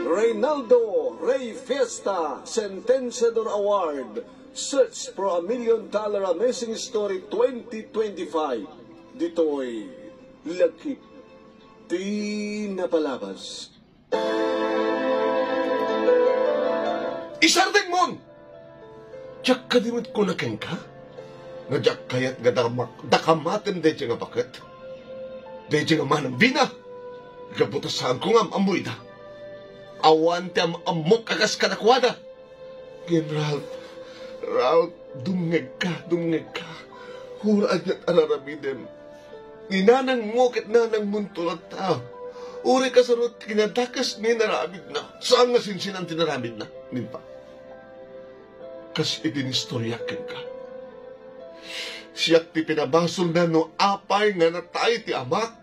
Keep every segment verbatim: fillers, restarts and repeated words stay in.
Reynaldo Rey Fiesta Sentenciador Award, Search for a Million Dollar Amazing Story twenty twenty-five. Ditoy Lagip ti Napalabas. Isardengmon! Diak kadi met kuna kenka? Nga diak kayat nga dama-, dakamaten daydi nga baket? Daydi nga manangbina? Gapu ta saanko nga am-ammoyda. Awan ti am-ammok a kas kadakuada. Ngem, Ralph, Ralph, dumngegka, dumngegka. Hura aniat a raramidem. Ni nanangmo ket nanangmonto latta. Uray kasano ti kinadakes nga inaramidna. Saan nga sinsinan ti inaramidna, Ninfa? Kas iti inistoriak kenka. Siak ti pinabasolna no apay nga natay ti amak.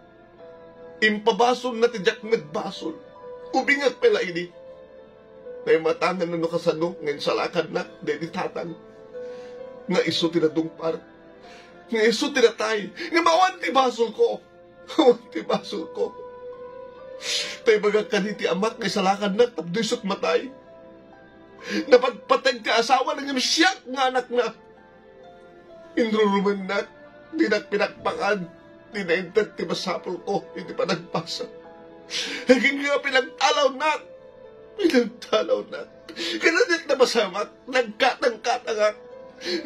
Impabasolna ti diak met basol. Ubingak pay la idi. Naimatanganna no kasano nga insalakannak daydi tatang nga isu ti nadungpar, nga isu ti natay, nga awan ti basolko. Awan ti basolko. Ta ibagak kadi ti amak nga isalakannak tapno isut matay. Napatpateg ti asawana ngem siak nga anakna. Inrurumennak, dinak pinakpakan, dina inted ti masapulko iti panagpasa. Agingga pinagtalawnak, pinagtalawnak. Kananak napasamak, nagkatangkatangak,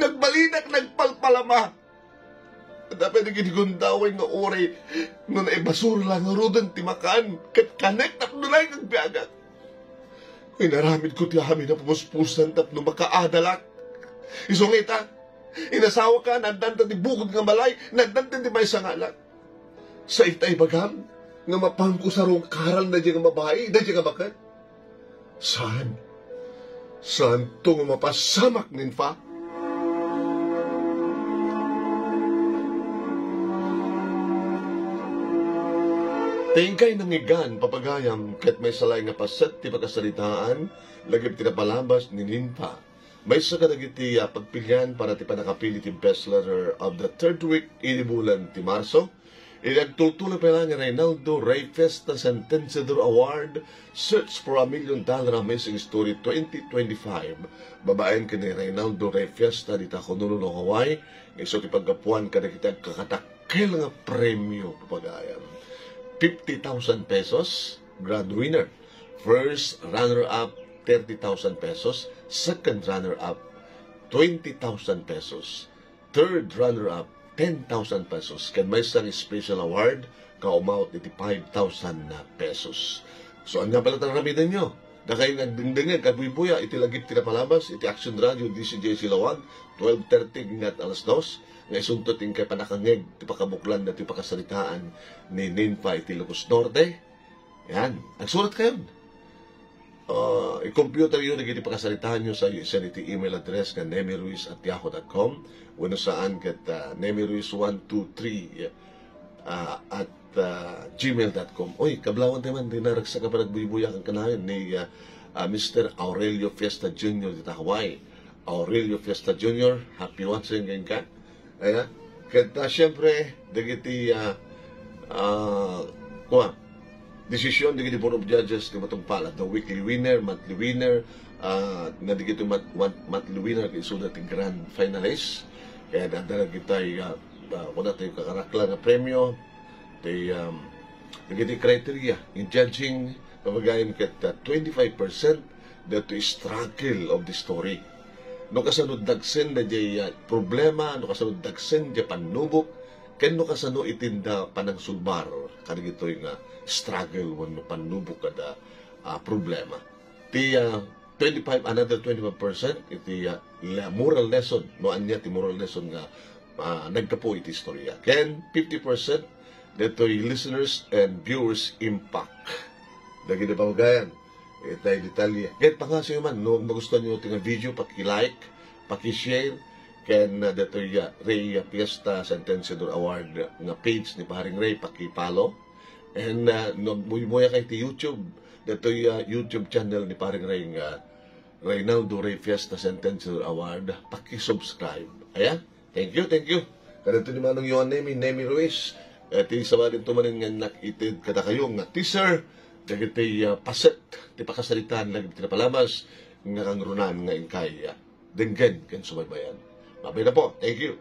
nagbalinak, nagpalpalama. Adda pay dagiti gundaway nga uray no naibasol la ngaruden ti makan, ket kanek tapno laeng agbiagak. Inaramidko ti amin a pumuspusan tapno makaadalak. Isu nga ita, inasawaka, naaddanta ti bukod nga balay, naaddanta ti maysa nga anak. Sa ita ibagam nga mapanko sarungkaran daydi nga babai, daydi nga baket? Saan? Saanto nga mapasamak, Ninfa? Ti inkay nangngegan, papagayam, ket maysa laeng nga paset ti pakasaritaan, lagip ti napalabas ni Ninfa. Maysa kadagiti, ah, pagpilian para ti pannakapili ti best letter of the third week idi bulan ti Marso. Idi agtultuloy pay la ni Reynaldo Rey Fiesta Sentenciador Award, Search for a Million Dollar Amazing Story twenty twenty-five, babaen ken ni Reynaldo Rey Fiesta dita Honolulu, Hawaii, nga isu ti paggapuan kadagiti agkakadakkel nga premio, papagayam. Fifty thousand pesos, grand winner. First runner-up, thirty thousand pesos. Second runner-up, twenty thousand pesos. Third runner-up, ten thousand pesos. Ken maysa nga special award, kaumawat iti five thousand pesos. So, ania pay la ti aramidenyo? Dakay nga agdengdengngeg, agbuybuya iti lagip ti napalabas iti Action Radio, D C J Silawag, twelve thirty ngarud alas dos, nga isunto ti inkay pannakangngeg ti pakabuklan daytoy pakasaritaan ni Ninfa iti Ilocos Norte. Yan. Agsurat kayon. Ah, i-computer yo dagiti pakasaritaanyo, sa isen iti email address nga nemiruiz at yahoo dot com, wenno saan ket, ah, nemiruiz one two three, ah, at, ah, gmail dot com. Oy, kablawan tayo man, di naragsak a panagbuybuya ken kanayon ni, ah, ah, Mister Aurelio Fiesta Junior dita Hawaii. Aurelio Fiesta Junior, happy watching kenka. Aya, ket, ah, siyempre, dagiti, ah, ah, kua, desisyon dagiti Board of Judges ti matungpal, the weekly winner, monthly winner, ah, nga dagiti mat-, wan-, monthly winner, ket isuda ti grand finalist. Ket adda dagiti, ah, ah, kuna ti kakaraklan nga premio, ti, um, dagiti criteria in judging, papagayam ket, ah, twenty-five percent daytoy struggle of the story. No kasano dagsen daydiay, ah, problema, no kasano dagsen diay pannubok, ken no kasano itinda panangsulbar kadagitoy nga struggle wenno pannubok kada, ah, problema. Ti, ah, twenty-five, another twenty-five percent iti, ah, le-, moral lesson, no ania ti moral lesson nga, ah, naggapu iti istorya. Ken fifty percent daytoy listeners and viewers impact. Dagiti pamagayan, itay detalye. Ket pangasiyo man, no magustuhan yo ti nga video, paki-like, paki-share, ken, ah, daytoy, ah, Rey, ah, Fiesta Sentenciador Award nga page ni Paring Rey, paki-follow. And, ah, no agbuybuya kay ti YouTube, daytoy, ah, YouTube channel ni Paring Rey nga Reynaldo Rey Fiesta Sentenciador Award, paki-subscribe. Ayan. Thank you, thank you. Kadagitoy ni Manong Yohan Nemi, Nemi Ruiz, Iti sabali to manen nga innak ited kadakayo nga teaser dagiti, ah, paset ti pakasaritaan dagiti napalamas nga kangrunan nga inkay, ah, denggen ken subaybayan. Mabayna po. Thank you.